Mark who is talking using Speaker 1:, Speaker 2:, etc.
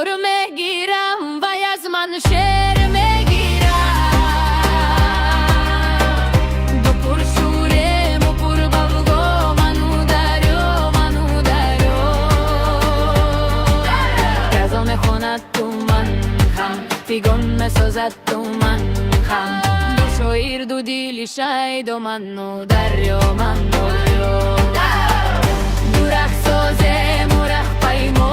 Speaker 1: Шикор мегирам, вай аз ман шер мегирам. Ду пуршӯрему пурғавғо, ману дарё, ману дарё. Ғазал мехонад ту ман хам, фиғон месозад ту ман хам. Ду шоир, ду дили шайдо, ману дарё, ману дарё. Ду раҳсозему раҳпаймо.